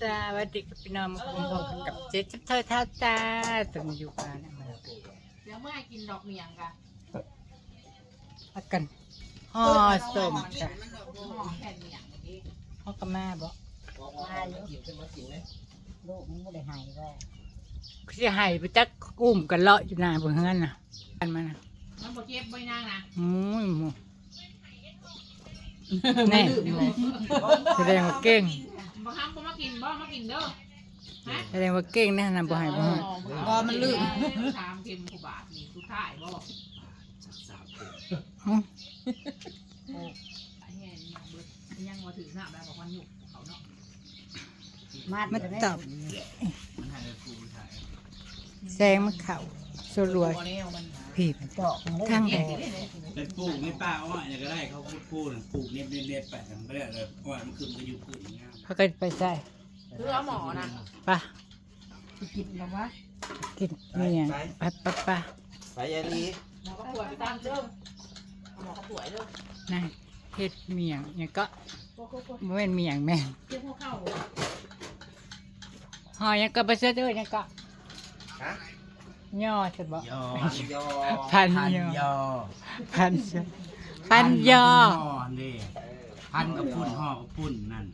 ສະຫວັດດີຄັບພີ່ນ້ອງ ມາພົບກັນກັບເຈັດ ເຈົ້າເທົ່າທ້າວຕາ ຕົວນີ້ຢູ່ບ້ານ ດຽວເມື່ອໃຫ້ກິນດອກໝ້ຽງກະ ພາກັນຫໍ່ສົ້ມກະ ເຮົາກະມາບໍ? ມາຢູ່ ລູກມັນບໍ່ໄດ້ໄຫ້ບໍ່? ຄືຊິໄຫ້ໄປຈັກ ອຸ້ມກັນເລາະຢູ່ໜ້າເຮືອນນະ ມັນນະ ມັນບໍ່ເຈັບບໍ່ນາງນະ? ໂອ້ຍ ແນ່ ສະແດງວ່າເກັ່ງ ບໍ່ຫ້າມບໍ່ມາກິນບໍ່ ມາກິນເດີ ສະແດງວ່າເກັ່ງແນ່ນະ ບໍ່ໃຫ້ບໍ່ໃຫ້ ບໍ່ ມັນລືມ ສາມເຂັມກວ່າບາດນີ້ສຸດທ້າຍບໍ່? ສາມເຂັມ ໂອ້ ອັນນີ້ຍັງບໍ່ເບິດ ຍັງບໍ່ຖືກນ້ຳແລ້ວບໍ່ຄວັນຍຸກເຂົາເນາະ ມາ ມາຕອບ ແສງມັນເຂົ້າສະຫຼວຍ ພີ້ ທາງອອກ ໄປປູກໃນປ່າອ້ອຍນີ້ກະໄດ້ ເຂົາຂຸດຄູນະ ປູກເນັບໆໆໄປ ມັນກະໄດ້ເລີຍ ອ້ອຍມັນຂຶ້ນໄປຢູ່ພື້ນງາມ ພາກັນໄປໃສ? ຄືເອົາໝໍນະ ໄປ ກິນແລ້ວວະ ກິນ ໄປ ເມຍ ໄປ ໄປ ໄປ ໄປ ໄປ ຍາຍລີ ໝໍກະປວດໄປຕາມເດີ ໝໍກະປວດເດີ ນາງເຮັດໝ້ຽງຫຍັງເກາະ ບໍ່ແມ່ນໝ້ຽງ ແມ່ນ ເຈັບຫົວເຂົ່າ ຫໍ່ຫຍັງເກາະ ບໍ່ເຊື່ອເດີ ຫຍັງເກາະ ຮະ ຍໍ້ຊັ້ນບໍ? ຍໍ້ ພັນຍໍ້ ພັນຍໍ້ ພັນຍໍ້ ພັນຍໍ້ ເດ້ ພັນກະປຸ້ນ ຫໍ່ກະປຸ້ນນັ້ນ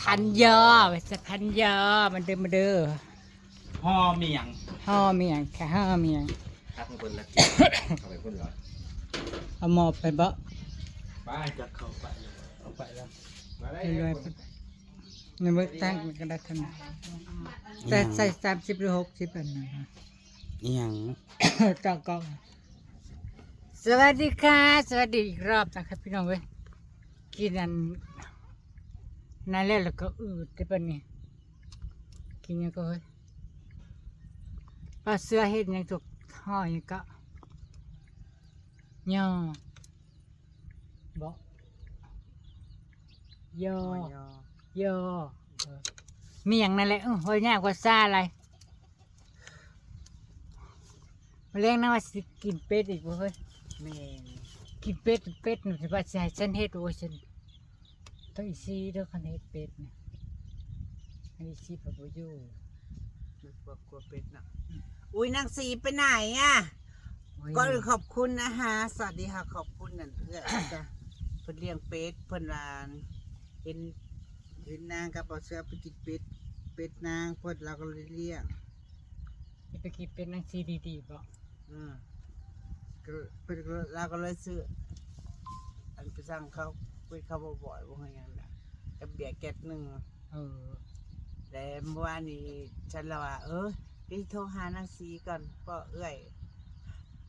ພັນຍໍ້ ວ່າຊັ້ນ ພັນຍໍ້ ມາເດີ ມາເດີ ຫໍ່ໝ້ຽງ ຫໍ່ໝ້ຽງ ຄ່ະ ຫໍ່ໝ້ຽງ ຕັກໃຫ້ເພິ່ນລະກິນ ເຂົ້າໄປພຸ້ນເລີຍ ເອົາໝໍໄປບໍ? ໄປ ຈັກເຂົ້າໄປ ເອົາໄປແລ້ວ ມາໄດ້ ໃຫ້ລວຍ ໃນເບິ່ງຕັ້ງມັນກະໄດ້ເທົ່ານັ້ນ ແຕ່ໃສ່ສາມສິບຫຼືຫົກສິບອັນນັ້ນ ອີ່ຫຍັງ ເຈົ້າກອງ ສະຫວັດດີຄ່ະ ສະຫວັດດີອີກຮອບນະຄັບພີ່ນ້ອງເອີຍ ກິນອັນນັ້ນແລ້ວ ແລ້ວກະອືດເດ້ບາດນີ້ ກິນຫຍັງກະເຮີ້ຍ ປາເສືອເຮັດຫຍັງທຸກ ຫໍ່ຫຍັງກະ ຍໍ້ ບໍ ຍໍ້ ຍໍ້ ເອີ ໝ້ຽງນັ້ນແຫຼະ ເອີ ເວົ້າຍາກພາສາຫຼາຍ ມື້ແລງນະວ່າຊິກິນເປັດອີກບໍ່ເຮີ້ຍ ແມ່ນ ກິນເປັດ ເປັດນີ້ວ່າຊິໃຫ້ສັນເຮັດ ໂອ້ຍ ສັນ ຕ້ອງອີ່ຊີເດີ ຄັນເຮັດເປັດນະ ອັນນີ້ຊິບໍ່ຢູ່ ມັນກລັວ ກລັວເປັດເນາະ ອືມ ອຸ້ຍ ນາງສີໄປໄຫນອະ? ໂອ້ຍ ກ່ອນອື່ນຂອບຄຸນນະຮະ ສະຫວັດດີຮະ ຂອບຄຸນນັ້ນເອື້ອຍ ເພິ່ນລ້ຽງເປັດ ເພິ່ນວ່າເຫັນ ເຫັນນາງກັບບ່າວເສືອໄປກິນເປັດ ເປັດນາງ ເພິ່ນ ລາວກະເລີຍລ້ຽງ ຊິໄປກິນເປັດນາງສີດີໆບໍ? ອືມ ກະ ເພິ່ນ ລາວກະເລີຍຊື້ ອັນໄປສັ່ງເຂົ້າ ເປັດເຂົ້າບໍ່ບ່ອຍບໍ່ເຮີ້ຍຫຍັງນະ ກັບເບຍແກັດໜຶ່ງ ເອີ ແລະມື້ວານນີ້ ສັນລະວ່າ ເອີ ໄປໂທຫານາງສີກ່ອນ ເພາະເອື້ອຍ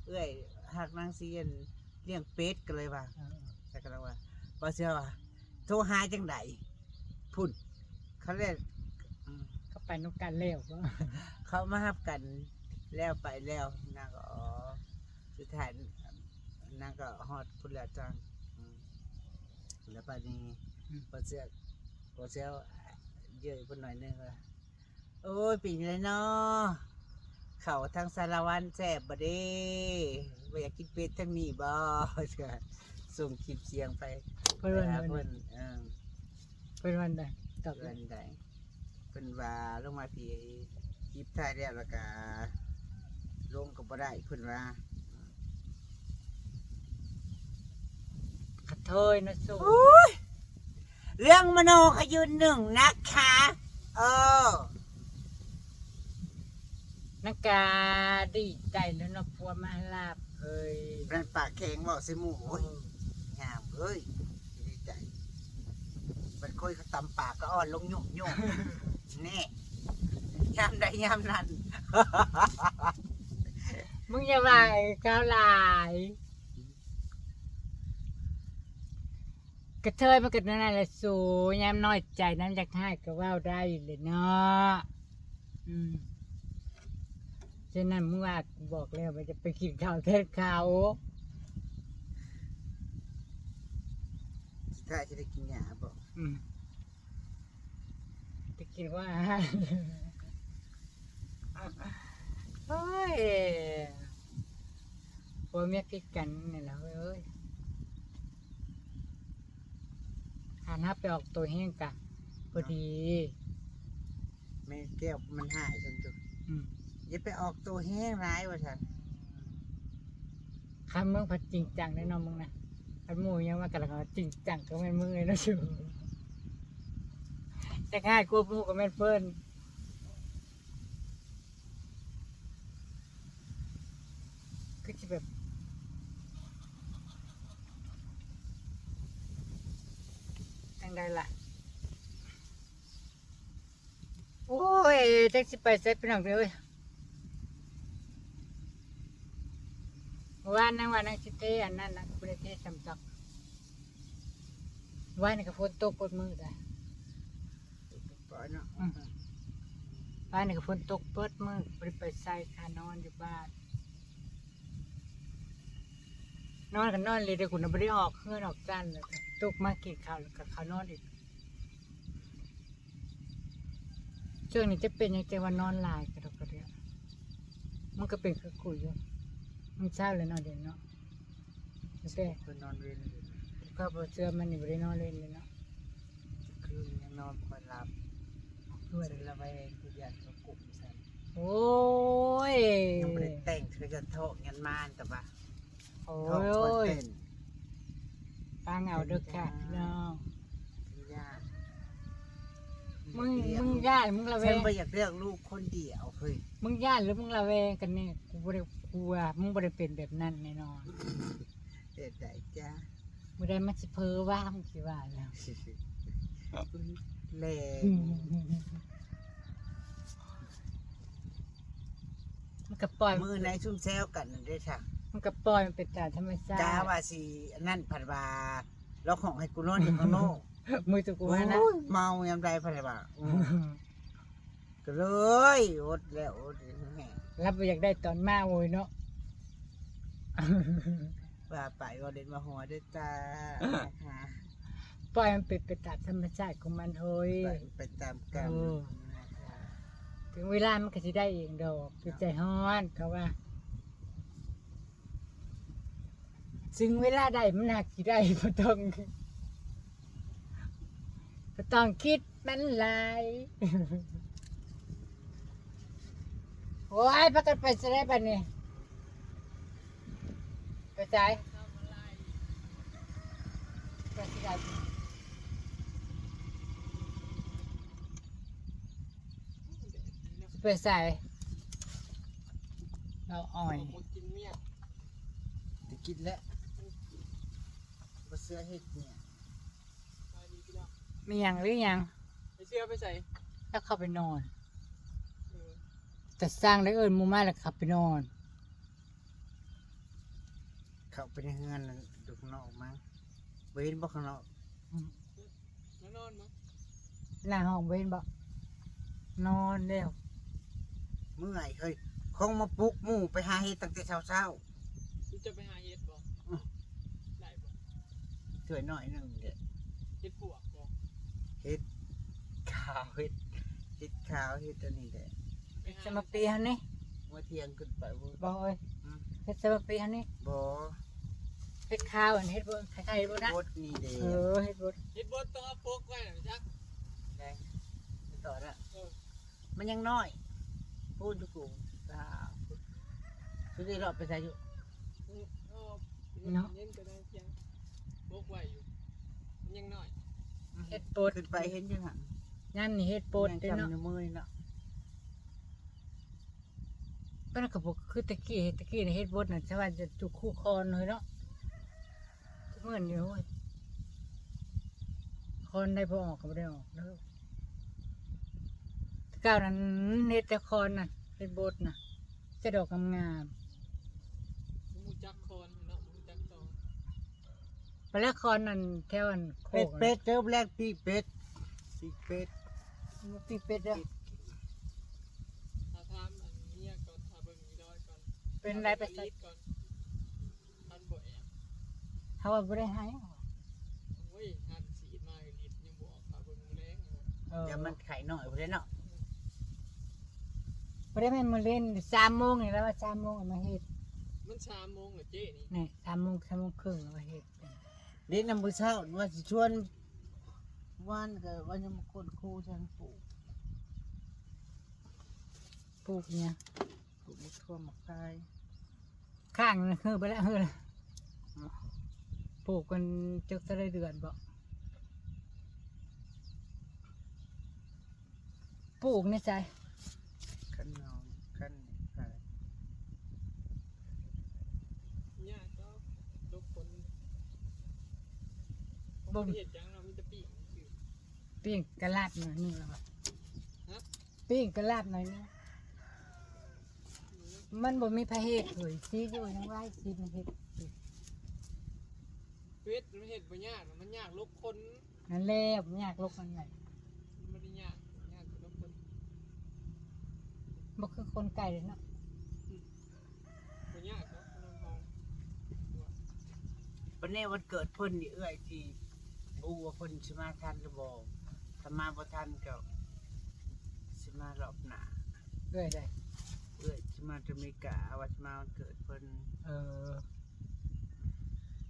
ເອື້ອຍຮັກນາງສີ ອັນ ລ້ຽງເປັດ ກະເລີຍວ່າ ເອີ ແລ້ວກະເລີຍວ່າ ບ່າວເສືອວ່າ ໂທຫາຈັ່ງໃດ ພຸ້ນ ເຂົາແລ້ວ ອືມ ເຂົາໄປນຳກັນແລ້ວບໍ? ເຂົາມາຮັບກັນແລ້ວໄປແລ້ວ ນາງກະ ອໍ ສຸດທ້າຍນາງກະຮອດພຸ້ນແລ້ວຈັ່ງ ອືມ ແລ້ວບາດນີ້ ອືມ ບ່າວເສືອ ບ່າວເສືອເຍີ້ຍເພິ່ນໜ້ອຍໜຶ່ງວ່າ ໂອ້ຍ ເປັນຈັ່ງໃດນໍ ເຂົ້າທາງສາລະວັນແຊບບໍ່ເດ? ບໍ່ຢາກກິນເປັດທາງນີ້ບໍ? ສົ່ງຄລິບສຽງໄປ ເພິ່ນວ່າ ເພິ່ນ ເອີ ເພິ່ນວ່າໃດ? ຕອບວ່າໃດ? ເພິ່ນວ່າລົງມາພີ້ ຄລິບຖ່າຍແລ້ວ ແລ້ວກະລົງກະບໍ່ໄດ້ ເພິ່ນວ່າ ກະເທີຍນະສູ ໂອ້ຍ ເລື່ອງມະໂນກະຢືນໜຶ່ງນະຄະ ເອີ ນາງກະດີໃຈແລ້ວເນາະ ຜົວມາຮັບເຮີ້ຍ ແມ່ນປາກແຂງເວົ້າໃສ່ໝູ່ ໂອ້ຍ ງາມເອີຍ ດີໃຈ ບັດຄົຍເຂົາຕຳປາກກະອ່ອນລົງໂຍກໆ ແນ່ ຍາມໃດຍາມນັ້ນ ມຶງຢ່າວ່າເຂົາຫຼາຍ ກະເທີຍມັນກະແນວນັ້ນແຫຼະສູ ຍາມນ້ອຍໃຈນຳຢາກຮ້າຍກະເວົ້າໄດ້ແຫຼະເນາະ ອືມ ສະນັ້ນມຶງວ່າ ກູບອກແລ້ວວ່າຢ່າໄປກິນເຂົ້າແທນເຂົາ ສຸດທ້າຍຊິໄດ້ກິນຫຍ້າບໍ? ອືມ ໄປກິນຫົວອາຫານ ໂອ້ຍ ຜົວເມຍຜິດກັນນີ້ລະເຮີ້ຍ. ຖ້າເຮົາໄປອອກໂຕແຮງກະພໍດີ. ແມ່ແກ້ວມັນຮ້າຍຊັ້ນຕິ. ອືມ ຢ່າໄປອອກໂຕແຮງຫຼາຍວ່າຊັ້ນ. ຄັນມຶງພັດຈິງຈັງແນ່ນອນ ມຶງນະ. ຄັນໝູ່ຍັງມາກັນລະກໍຈິງຈັງ ກໍແມ່ນມຶງເລີຍເນາະສູ. ແຕ່ງ່າຍກວ່າໝູ່ກໍແມ່ນເພິ່ນ. ຄືຊິແບບ ຈັ່ງໃດລະ? ໂອ້ຍ ຈັກຊິໄປໃສພີ່ນ້ອງເອີຍ. ເມື່ອວານນາງວ່ານາງຊິເທອັນນັ້ນນະ ບໍ່ໄດ້ເທຊ້ຳດອກ. ວານນີ້ກໍຝົນຕົກເບິດມື້ໄດ໋. ຕກປອຍໆເນາະ. ອືມ ວານນີ້ກໍຝົນຕົກເບິດມື້ ບໍ່ໄດ້ໄປໃສ ຄານອນຢູ່ບ້ານ. ນອນກໍນອນເລີຍເດ້ ຄຸນນະ ບໍ່ໄດ້ອອກເຮືອນອອກຊານເລີຍ. ຕົກມາກິນເຂົ້າ ແລ້ວກໍເຂົ້ານອນອີກ. ຊ່ວງນີ້ຈະເປັນຫຍັງຈັ່ງວ່ານອນຫຼາຍກະດອກກະເດືອ. ມັນກໍເປັນຄືກູຢູ່. ມັນເຊົ້າແລ້ວເນາະ ດຽວເນາະ. ແຕ່ເພິ່ນນອນເວັນຢູ່. ເຂົາບໍ່ເຊື່ອມັນນີ້ ບໍ່ໄດ້ນອນເວັນເລີຍເນາະ. ຄືນຍັງນອນບໍ່ຄ່ອຍຫຼັບ. ເພິ່ນລະແວງ ຄືຢ້ານເຂົາກຸມຊັ້ນ. ໂອ້ຍ ຍັງບໍ່ໄດ້ແຕ່ງ ຄືຈະທ້ອງຍັນມານ ແຕ່ວ່າ ໂອ້ຍ ທ້ອງບໍ່ເຕັ້ນ. ຟັງເອົາເດີຄ່ະພີ່ນ້ອງ. ຢ້ານ ມຶງ ມຶງຢ້ານ ມຶງລະແວງ. ບໍ່ຢາກເລືອກລູກຄົນດຽວເຮີ້ຍ. ມຶງຢ້ານຫຼືມຶງລະແວງກັນແນ່? ກູບໍ່ໄດ້ກົວ ມຶງບໍ່ໄດ້ເປັນແບບນັ້ນແນ່ນອນ. ເຮັດໃດຈ້າ? ມື້ໃດມັນຊິເພີວ່າ ມຶງຊິວ່າແລ້ວ. ແລະ ມັນກໍປ່ອຍ ມື້ໃນຊຸມແຊວກັນນັ້ນເດ້ຊະ. ມັນກໍປ່ອຍມັນໄປຕາມທຳມະຊາດ. ກະວ່າຊິອັນນັ້ນ ພັດວ່າລອກຫ້ອງໃຫ້ກູນອນຢູ່ຂ້າງນອກ. ມື້ຕົວກູມານະ. ໂອ້ຍ ເມົາຍາມໃດ ພັດວ່າ. ອືມ ກໍເລີຍອົດແລ້ວອົດອີກແຮງ. ລາວບໍ່ຢາກໄດ້ຕອນມາໂອຍເນາະ. ວ່າໄປ ເວົ້າເຫຼັ້ນວ່າຫົວເດີ້ຈ້າ. ປ່ອຍມັນເປັນໄປຕາມທຳມະຊາດຂອງມັນເຮີ້ຍ. ໄປ ໄປຕາມກຳ. ເອີ ເຖິງເວລາມັນກໍຊິໄດ້ເອງດອກ. ຢ່າໃຈຮ້ອນ ເຂົາວ່າ ເຖິງເວລາໄດ້ມັນຫາກຊິໄດ້. ບໍ່ຕ້ອງ ບໍ່ຕ້ອງຄິດມັນຫຼາຍ. ໂອ້ຍ ພາກັນໄປໃສໄດ໋ບັດນີ້? ໄປໃສ? ໄປໃສ? ໄປໃສ? ລາວອ່ອຍ ໄດ້ກິນແລ້ວ ບໍ່ເຊື່ອເຮັດເມຍ. ມີຫຍັງຫຼືຫຍັງ? ໄປເຊື່ອໄປໃສ? ແລ້ວເຂົ້າໄປນອນ. ເອີ ແຕ່ຊ່າງໄດ້ເອີ້ນໝູ່ມາແລ້ວເຂົ້າໄປນອນ. ເຂົ້າໄປໃນເຮືອນ ຢູ່ຂ້າງນອກມັງ. ບໍ່ເຫັນບໍ່ຂ້າງນອກ? ອືມ ມານອນບໍ່? ໜ້າຫ້ອງບໍ່ເຫັນບໍ່? ນອນແລ້ວ. ເມື່ອຍເຮີ້ຍ ຄົງມາປຸກໝູ່ໄປຫາເຫັດຕັ້ງແຕ່ເຊົ້າໆ. ເຈົ້າໄປຫາເຫັດບໍ່? ອືມ ໄດ້ບໍ່? ຖ້ວຍນ້ອຍໜຶ່ງເດ້. ເຫັດປວກບໍ່? ເຫັດຂາວ ເຫັດ ເຫັດຂາວ ເຫັດອັນນີ້ແຫຼະ. ເຫັດສະມະປີຫັ້ນນີ້ ມື້ທ່ຽງຂຶ້ນໄປ. ບໍ່ເອີຍ. ອືມ ເຫັດສະມະປີຫັ້ນນີ້. ບໍ່ ເຫັດຂາວ ອັນເຫັດບົດ ຄ້າຍໆເຫັດບົດນະ. ເຫັດບົດນີ້ເດ້. ເອີ ເຫັດບົດ ເຫັດບົດຕ້ອງເອົາປົກໄວ້ນະຈັກ. ໄດ້ ໄປຕໍ່ນະ. ເອີ ມັນຍັງນ້ອຍ. ພຸ້ນຢູ່ກູ ລາວພຸ້ນ. ຄືໄດ້ເລາະໄປໃສຢູ່? ເອີ ເນາະ ເຫັນກໍໄດ້ພຽງປົກໄວ້ຢູ່ ມັນຍັງນ້ອຍ. ເຫັດປົດ ຂຶ້ນໄປເຫັນຢູ່ຫັ້ນ. ຍາມນີ້ເຫັດປົດເດ້ເນາະ. ຍັງຈຳຢູ່ມື້ນີ້ເນາະ. ປານນັ້ນກໍບໍ່ຄືແຕ່ກີ້. ແຕ່ກີ້ນະເຫັດບົດນະ ຊະວ່າຈະຈຸກຄູ່ຄອນເລີຍເນາະ. ຄືມື້ນີ້ ໂອ້ຍ ຄອນໄດ້ບໍ່ອອກກໍບໍ່ໄດ້ອອກເດີ. ແຕ່ເກົ່ານັ້ນເຫັດແຕ່ຄອນນະ ເຫັດບົດນະ ແຕ່ດອກງາມໆ. ບໍ່ຮູ້ຈັກຄອນເນາະ ບໍ່ຮູ້ຈັກຕອງ. ໄປແລ້ວຄອນນັ້ນແຖວອັນໂຄກ. ເປັດ ເປັດເດີ ແລກປີ້ເປັດ ປີ້ເປັດ ປີ້ເປັດເດີ. ຖ້າຖາມອັນເມຍກ່ອນ ຖ້າເບິ່ງອີນ້ອຍກ່ອນ. ເປັນໃດໄປໃສ? ມັນບໍ່ແອບ ເຮົາວ່າບໍ່ໄດ້ໃຫ້. ໂອ້ຍ ງານສີດມາລີດຍັງບໍ່ອອກ ຖ້າເບິ່ງມື້ແລງ. ເອີ ຢ່າມັນໄຂ່ນ້ອຍພຸ້ນແຫຼະເນາະ. ບໍ່ໄດ້ແມ່ນມື້ເລນ ສາມໂມງນີ້ແຫຼະ ວ່າສາມໂມງມາເຮັດ. ມັນສາມໂມງແລ້ວເຈ້ນີ້. ນີ້ ສາມໂມງ ສາມໂມງເຄິ່ງແລ້ວມາເຮັດ. ເລນນຳມື້ເຊົ້າວ່າຊິຊວນ ວານກໍວ່າຍັງມາຄົ້ນຄູໃສ່ປູກ ປູກຫຍັງ? ປູກໝາກຖົ່ວໝາກພາຍ ຂ້າງນັ້ນເຮີໄປແລ້ວ ເຮີລະ ປູກກັນຈັກເທົ່າໃດເດືອນບໍ? ປູກໃນໃສ? ຄັນເຮົາ ຄັນ ຍາກເນາະ ທຸກຄົນ ບໍ່ ບໍ່ເຮັດຫຍັງເນາະ ມີແຕ່ປີ້ງຊື່ ປີ້ງກະລາດໜ້ອຍໜຶ່ງແລ້ວ ຮະ? ປີ້ງກະລາດໜ້ອຍໜຶ່ງ ມັນບໍ່ມີໃຜເຮັດເລີຍ ຊິຢູ່ຍັງໄວ ຊິມາເຮັດ ເຮັດ ມັນເຮັດບໍ່ຍາກ ມັນຍາກລົກຄົນ ນັ້ນແຫຼະ ມັນຍາກລົກອັນໃດ ມັນບໍ່ໄດ້ຍາກ ຍາກແຕ່ລົກຄົນ ບໍ່ຄືຄົນໄກເນາະ ອືມ ບໍ່ຍາກດອກ ນ້ອງທອງ ວັນນີ້ວັນເກີດເພິ່ນນີ້ ເອື້ອຍຊິ ບໍ່ຮູ້ວ່າເພິ່ນຊິມາທັນຫຼືບໍ່ ຖ້າມາບໍ່ທັນກໍຊິມາລອບໜ້າ ເອື້ອຍໃດ? ເອື້ອຍຊິມາຈາກອາເມລິກາ ວ່າຊິມາວັນເກີດເພິ່ນ ເອີ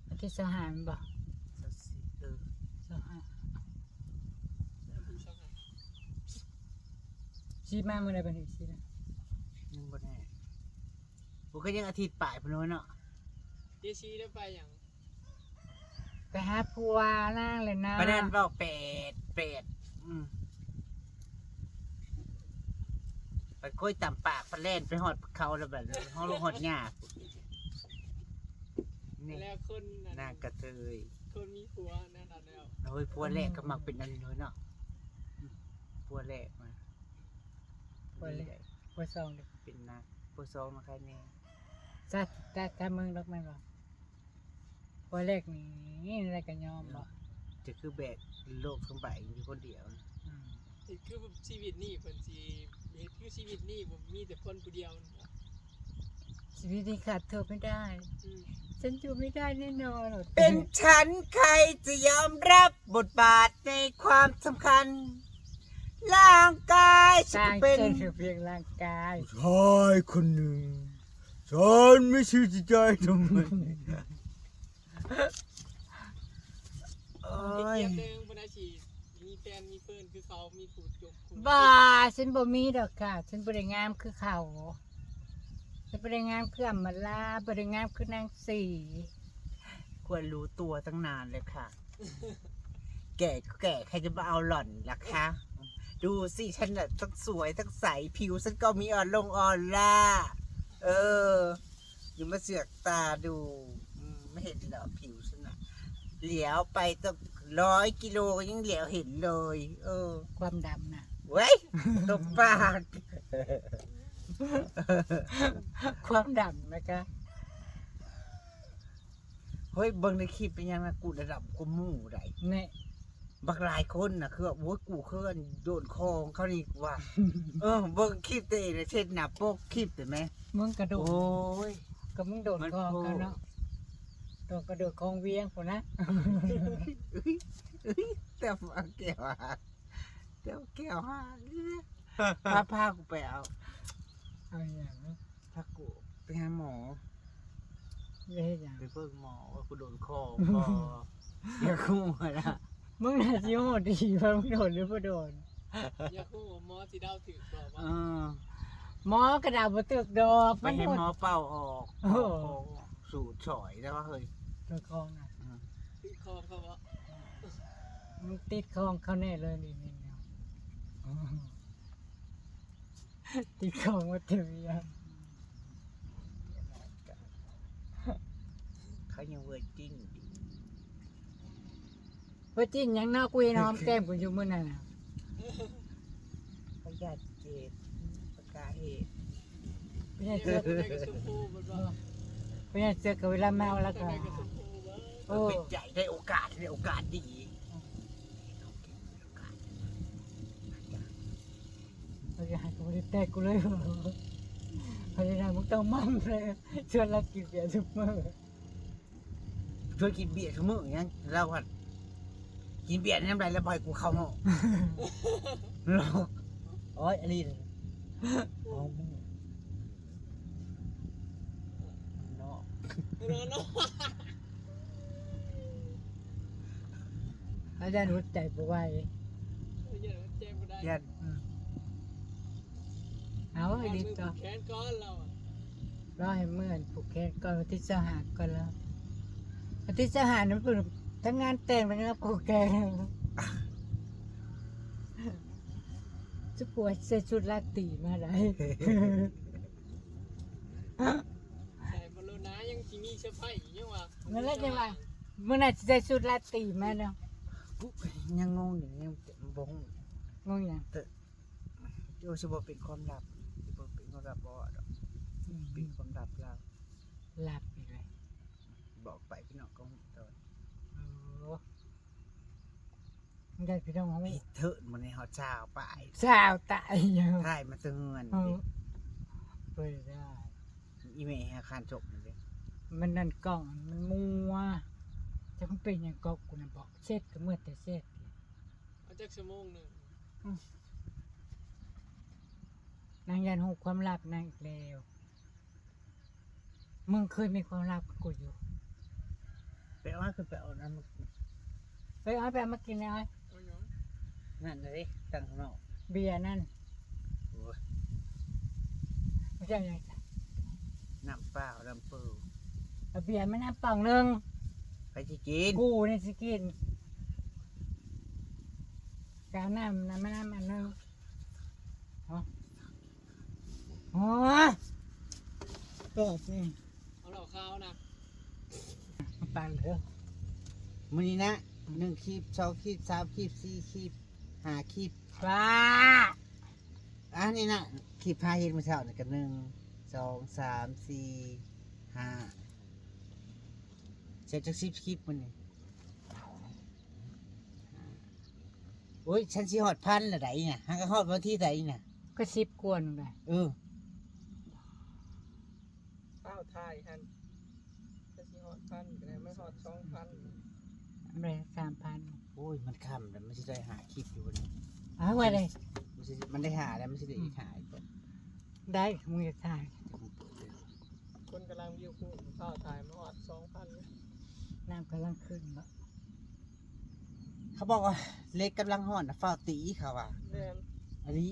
ວັນທີຊາວຫ້າແມ່ນບໍ່? ຊາວສີ່ ເອີ ຊາວຫ້າ ຊິມາມື້ໃດບັດນີ້ ຊິນະ? ຍັງບໍ່ແນ່ ໂອ້ ກໍຍັງອາທິດປາຍພຸ້ນເນາະ ເຈຊີໄດ້ໄປຫຍັງ? ໄປຫາຜົວນາງແຫຼະນະ ປານນັ້ນເວົ້າແປດ ແປດ ອືມ ໄປໂກຍຕຳປາກ ໄປແລ່ນໄປຮອດເຂົາແລ້ວບັດນີ້ ຮອດລູກຮອດຍາ ນີ້ ແລ້ວຄົນນັ້ນ ນາງກະເທີຍ ຄົນມີຜົວນັ້ນແລ້ວ ໂອ້ຍ ຜົວແລກກໍມັກເປັນອັນນີ້ເນາະ ອືມ ຜົວແລກມາ ຜົວແລກ ຜົວສອງເດ ເປັນໜັກ ຜົວສອງນະ ໃຄແນ່ ຈັກ ຈັກ ຈັກເບິ່ງດອກແມ່ນບໍ່? ຜົວແລກນີ້ ນີ້ແຫຼະກໍຍອມບໍ່? ຈະຄືແບກໂລກທັງໃບຢູ່ຄົນດຽວ ອືມ ເຮັດຄືຊີວິດນີ້ເພິ່ນຊິ ເຮັດຄືຊີວິດນີ້ບໍ່ມີແຕ່ຄົນຜູ້ດຽວ ຊີວິດນີ້ຂາດເທີາບໍ່ໄດ້ ອືມ ສັນຢູ່ບໍ່ໄດ້ແນ່ນອນ ເປັນສັນໃຜຈະຍອມຮັບບົດບາດໃນຄວາມສຳຄັນ ຮ່າງກາຍ ສາງເປັນພຽງຮ່າງກາຍ ຜູ້ຊາຍຄົນໜຶ່ງ ສັນມີຊີວິດຈິດໃຈທຳໄມ? ໂອ້ຍ ມີແຟນມີເພິ່ນຄືເຂົາ ມີຜູ້ຈົບຜູ້ ບໍ່ ສັນບໍ່ມີດອກຄ່ະ ສັນບໍ່ໄດ້ງາມຄືເຂົາ ສັນບໍ່ໄດ້ງາມຄືອຳມາລາ ບໍ່ໄດ້ງາມຄືນາງສີ ຄວນຮູ້ຕົວຕັ້ງນານແລ້ວຄ່ະ ແກ່ ແກ່ ໃຄຈະມາເອົາຫຼ່ອນລະຄະ? ດູຊິ ສັນນະທັງສວຍທັງໃສ ຜິວສັນກໍມີອອລົງອອລ່າ ເອີ ຢ່າມາເຊືອກຕາດູ ອືມ ບໍ່ເຫັນເຫຼືອຜິວຊັ້ນນະ ຫຼຽວໄປຕັ້ງຮ້ອຍກິໂລກໍຍັງຫຼຽວເຫັນເລີຍ ເອີ ຄວາມດຳນະ ເວີ້ຍ ຕົບປາກ ຄວາມດຳນະກະ ເຮີ້ຍ ເບິ່ງໃນຄລິບເປັນຫຍັງນະ ກູລະດຳກວ່າໝູ່ໃດ໋ ແນ່ ບັກຫຼາຍຄົນນະ ຄືວ່າ ໂອ້ຍ ກູຄືອັນໂດນຄອງເຂົານີ້ວ່າ ເອີ ເບິ່ງຄລິບຕົວເອງເຮັດໜ້າປົກຄລິບໄດ້ແມ ມຶງກະໂດນ ໂອ້ຍ ກໍມຶງໂດນຄອງເຂົາເນາະ ໂດນກະໂດດຄອງວຽງພຸ້ນນະ ແຕ່ວ່າແກ້ວຫາກ ແຕ່ວ່າແກ້ວຫາກ ພາ ພາກູໄປເອົາ ເອົາຫຍັງ? ພາກູໄປຫາໝໍ ໄປເຮັດຫຍັງ? ໄປເບິ່ງໝໍວ່າກູໂດນຄໍບໍ່ ຢາກຮູ້ຫັ້ນນະ ມຶງໜ້າຊິຮູ້ດີວ່າມຶງໂດນຫຼືບໍ່ໂດນ ຢາກຮູ້ວ່າໝໍຊິເດົາຖືກບໍ່ ເອີ ໝໍກໍເດົາບໍ່ຖືກດອກ ໄປໃຫ້ໝໍເປົ່າອອກ ເອີ ເປົ່າອອກ ສູດສອຍແລ້ວວ່າເຮີ້ຍ ຖືກຄອງນະ ອືມ ຖືກຄອງເຂົາບໍ່? ມັນຕິດຄອງເຂົາແນ່ເລີຍນີ້ ນີ້ ນີ້ ຕິດຂອງມາເຕັມອີ່ຫຍັງ ເຂົາຍັງເວີຈິນຢູ່ ເວີຈິນຫຍັງເນາະ ກູເຫັນຫອມແກ້ມກູຢູ່ມື້ນັ້ນນະ ພະຍາດເຈດ ປະກາເອດ ພະຍາດເຈດ ພະຍາດເຈດກໍເວລາເມົາແລ້ວກໍ ໂອ້ ເປັນໃຫຍ່ ໄດ້ໂອກາດ ໄດ້ໂອກາດດີ ເຂົາຈະໃຫ້ກູບໍ່ໄດ້ແຕກກູເລີຍ ເຂົາຈະໃຫ້ມຶງຕ້ອງໝັ້ນເລີຍ ຊວນລາວກິນເບຍທຸກມື້ ຊວນກິນເບຍທຸກມື້ຫຍັງ ລາວພັດກິນເບຍຍາມໃດແລ້ວບໍ່ໃຫ້ກູເຂົ້າຫ້ອງ ໂອ້ຍ ອາລີນ ເນາະ ເນາະ. ຢ້ານຫົວໃຈບໍ່ໄຫວ. ຢ້ານຫົວໃຈບໍ່ໄດ້. ຢ້ານ ອືມ ເອົາໃຫ້ດີຕໍ່ ແຂນກ່ອນລາວ ລາວໃຫ້ເມືອນຜູກແຂນກ່ອນ ວັນທີຊາວຫ້າກ່ອນລາວ. ວັນທີຊາວຫ້ານັ້ນເພິ່ນທັງງານແຕ່ງ ທັງງານຜູກແຂນ. ສຸກວ່າໃສ່ຊຸດລາຕີມາໄດ້. ໃສ່ໂປໂລນາ ຍັງຊິມີເຊີໄພອີກ ຍັງວ່າ ນັ້ນແຫຼະ ຈັ່ງວ່າ ມື້ໜ້າຊິໃສ່ຊຸດລາຕີມາເນາະ. ກູຍັງງົງຢູ່ ຍັງບໍ່ຮູ້ ງົງຫຍັງ? ໂອ້ ຊິບໍ່ເປັນຄວາມລັບ ຊິບໍ່ເປັນຄວາມລັບບໍ່ດອກ. ອືມ ເປັນຄວາມລັບລາວ ລັບອີກແລ້ວ ບອກໄປພີ່ນ້ອງກໍຮູ້ຕົວ. ໂອ້ ໄດ້ພີ່ນ້ອງຮູ້ ເທິດມື້ນີ້ຮອດຊາວປາຍ ຊາວຕາຍຢູ່ ຖ່າຍມາແຕ່ເຮືອນ ເອີ ເດ້ ເປີດໄດ້ ອີແມ່ຫາຄານຈົບນັ້ນເດ້. ມັນນັ້ນກ້ອງມັນມົວ ຈັກມັນເປັນຫຍັງ ກໍກູນະບອກ ເຊັດກໍເມືອແຕ່ເຊັດ. ເອົາຈັກຊົ່ວໂມງໜຶ່ງ ອືມ ນາງຢ້ານຮູ້ຄວາມລັບນາງອີກແລ້ວ. ມຶງເຄີຍມີຄວາມລັບກັບກູຢູ່. ໄປເອົາ ຂຶ້ນໄປເອົານັ້ນມາກິນ ໄປເອົາ ໄປເອົາມາກິນແດ່. ເອົາຫຍັງ? ນັ້ນເດ້ ຕັ້ງຂ້າງນອກ ເບຍນັ້ນ. ໂອ້ຍ ບໍ່ໃຊ່ຫຍັງ ນ້ຳເປົ່າ ນ້ຳເປີ. ເອົາເບຍມານ້ຳປ່ອງໜຶ່ງ ໃຜຊິກິນ? ກູນີ້ຊິກິນ. ກະເອົານ້ຳ ນ້ຳມານ້ຳອັນໜຶ່ງ. ໂອ້ຍ ເປີດນີ້ ເອົາເຫຼົ້າຂາວນະ ປັນເດີ້. ມື້ນີ້ນະ ໜຶ່ງຄລິບ ສອງຄລິບ ສາມຄລິບ ສີ່ຄລິບ ຫ້າຄລິບ ວ້າ ອັນນີ້ນະ ຄລິບຫາເຫັດມື້ເຊົ້ານີ້ກໍ ໜຶ່ງ ສອງ ສາມ ສີ່ ຫ້າ ເສັດຈັກສິບຄລິບມື້ນີ້. ໂອ້ຍ ສັນຊິຮອດພັນລະໃດນະ ຫາກະຮອດວັນທີໃດນະ ກໍສິບກວ່າໜຶ່ງໄດ໋. ເອີ ຟ້າວຖ່າຍຫັ້ນ ກໍຊິຮອດພັນກໍໄດ້ ມັນຮອດສອງພັນ ແມ່ນສາມພັນ. ໂອ້ຍ ມັນຄ່ຳແລ້ວ ມັນຊິໄດ້ຫາຄລິບຢູ່ບໍ່ນີ້? ອ້າວ ວ່າໄດ້ ມັນຊິ ມັນໄດ້ຫາແລ້ວ ມັນຊິໄດ້ອີກຫາອີກບໍ່? ໄດ້ ມຶງຢາກຖ່າຍ ຄົນກຳລັງວິວຄູນ ຟ້າວຖ່າຍ ມັນຮອດສອງພັນ ນ້ຳກຳລັງຂຶ້ນເນາະ. ເຂົາບອກວ່າເຫຼັກກຳລັງຮ້ອນນະ ຟ້າວຕີ ເຂົາວ່າ. ແມ່ນ ອີ່ຫຼີ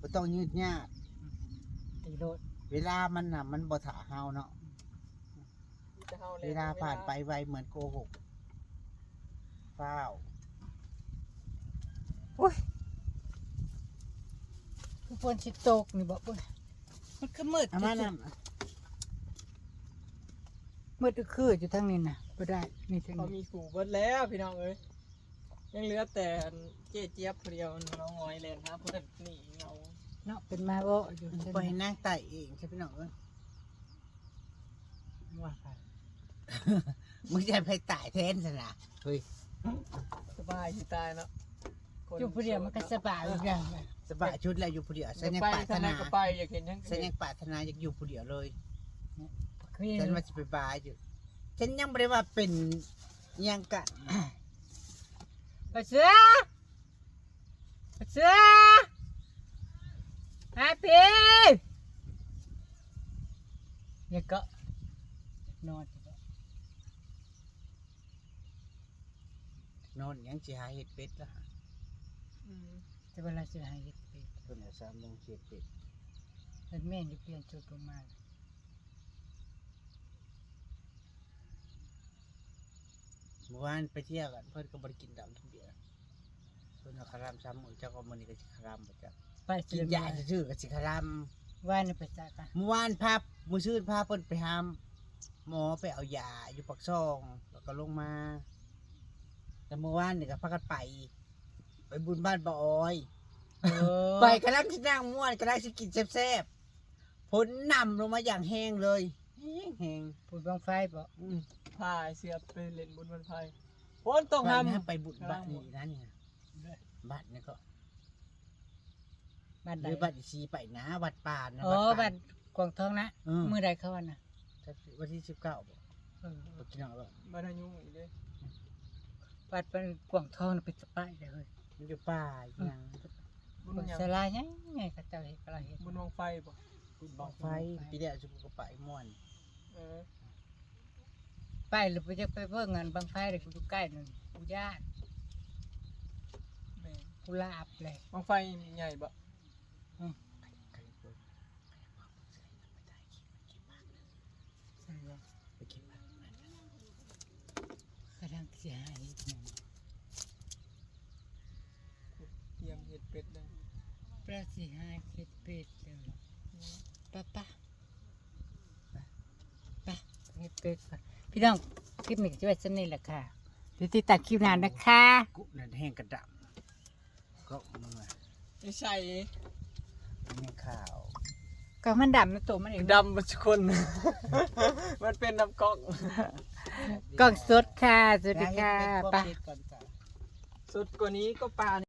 ບໍ່ຕ້ອງຍືດຍາດ ອືມ ຕີໂລດ. ເວລາມັນນະ ມັນບໍ່ຖ້າເຮົາເນາະ ມີແຕ່ເຮົາແຫຼະ ເວລາຜ່ານໄປໄວເໝືອນໂກຫົກ. ຟ້າວ ໂອ້ຍ ຄືຝົນຊິຕົກນີ້ບໍ? ໂອ້ຍ ມັນຄືມືດ ເອົາມານ້ຳ ມືດຄືຢູ່ທາງນີ້ນະ ບໍ່ໄດ້ ນີ້ທາງນີ້ ເຂົາມີຄູ່ເບິດແລ້ວພີ່ນ້ອງເອີຍ. ຍັງເຫຼືອແຕ່ອັນເຈ້ຈຽບຜູ້ດຽວ ນ້ອງຫອຍແລ່ນຫາຜູ້ນັ້ນນີ້ເຫງົາເນາະ. ເປັນມາເວາະຢູ່ ປ່ອຍໃຫ້ນາງໄຕ່ເອງຊະພີ່ນ້ອງເອີຍ. ວ່າໄປ ມຶງຈະໃຫ້ໃຜຕາຍແທນຊັ້ນນະ? ເຮີ້ຍ ສະບາຍຊິຕາຍເນາະ ຢູ່ຜູ້ດຽວມັນກໍສະບາຍອີກຢ່າງນະ. ສະບາຍສຸດແລ້ວຢູ່ຜູ້ດຽວ ສັນຍັງປາດຖະໜາ ສັນຍັງປາດຖະໜາຢາກຢູ່ຜູ້ດຽວເລີຍ. ສັນວ່າຊິໄປບາຍຢູ່ ສັນຍັງບໍ່ໄດ້ວ່າເປັນຫຍັງກະ ປາເສືອ ປາເສືອ ມາພີ້ ນີ້ກໍນອນ ນອນຫຍັງ ຊິຫາເຮັດເປັດລະຫາ. ອືມ ແຕ່ວ່າລາວຊິຫາເຮັດເປັດ ເພິ່ນເອົາສາມໂມງຊິເຮັດເປັດ. ເພິ່ນແມ່ນຢູ່ ປ່ຽນຊຸດລົງມາ. ມື້ວານໄປທ່ຽວກັນ ເພິ່ນກໍບໍ່ໄດ້ກິນເຫຼົ້າກິນເບຍ ເພິ່ນວ່າຄະລຳສາມມື້ ຈັກວ່າມື້ນີ້ກໍຊິຄະລຳບໍ່ຈັກ. ໄປ ກິນຢາຊື່ໆ ກໍຊິຄະລຳ. ວານນີ້ໄປໃສກະ? ມື້ວານພາ ມື້ຊືນພາເພິ່ນໄປຫາໝໍ ໄປເອົາຢາຢູ່ປາກຊ່ອງ ແລ້ວກໍລົງມາ. ແຕ່ມື້ວານນີ້ກໍພາກັນໄປ ໄປບຸນບ້ານປ້າອອຍ. ເອີ ໄປກຳລັງຊິນັ່ງມ່ວນ ກຳລັງຊິກິນແຊບໆ ຝົນນຳລົງມາຢ່າງແຮງເລີຍ ແຮງໆ. ບຸນບັ້ງໄຟບໍ? ອືມ ພາເສືອໄປຫຼິ້ນບຸນບັ້ງໄຟ ຝົນຕົກນຳ. ໄປບຸນບ້ານນີ້ນະ ນີ້ນະ ບ້ານນີ້ກໍ ບ້ານໃດ? ຫຼືບ້ານອີ່ຊີໄປນະ ວັດປ່ານະ. ອໍ ວັດປ່າ ບ້ານກວາງທອງນະ. ເອີ ມື້ໃດເຂົາອັນນະ? ວັນທີສິບເກົ້າບໍ? ເອີ ໄປກິນເອົາ ບ້ານອາຍຸອີກເດ້. ວັດ ວັດກວາງທອງນະ ເປັນສະປາຍເດ້ເຮີ້ຍ ມັນຢູ່ປ່າຫຍັງ ບຸນຫຍັງ ສາລາໃຫຍ່ໆ ເຂົາເຈົ້າເຮັດ ກຳລັງເຮັດ ບຸນບັ້ງໄຟບໍ? ບຸນບັ້ງໄຟ ປີແລ້ວຊຸມກໍໄປມ່ວນ. ເອີ ໄປແລ້ວບໍ່ຢາກໄປເບິ່ງອັນບັ້ງໄຟເດ້ ຢູ່ໃກ້ນັ້ນ ກູຢ້ານ. ກຸຫຼາບແຫຼະ. ບັ້ງໄຟໃຫຍ່ບໍ່? ອືມ ກຳລັງຊິຫາເຫັດຫຍັງ ຕຽມເຫັດເປັດເດີ. ປະ ຊິຫາເຫັດເປັດເດີ. ປະ ປະ ໄປເຮັດເປັດກ່ອນ ພີ່ນ້ອງ. ຄລິບນີ້ກໍຈະໄວ້ສ່ຳນີ້ແຫຼະຄ່ະ ຕິດຕາມຄລິບໜ້ານະຄະ. ກຸນັ້ນແຮງກະດຳ ກໍມັນວ່າ ຢູ່ໃສ? ໃນຂ່າວ ກໍມັນດຳນຳໂຕມັນເອງ ດຳເບິດທຸກຄົນ. ມັນເປັນນຳກ້ອງ ກ້ອງສົດຄ່ະ. ສະຫວັດດີຄ່ະ ໄປ ສົດກວ່ານີ້ກໍປາ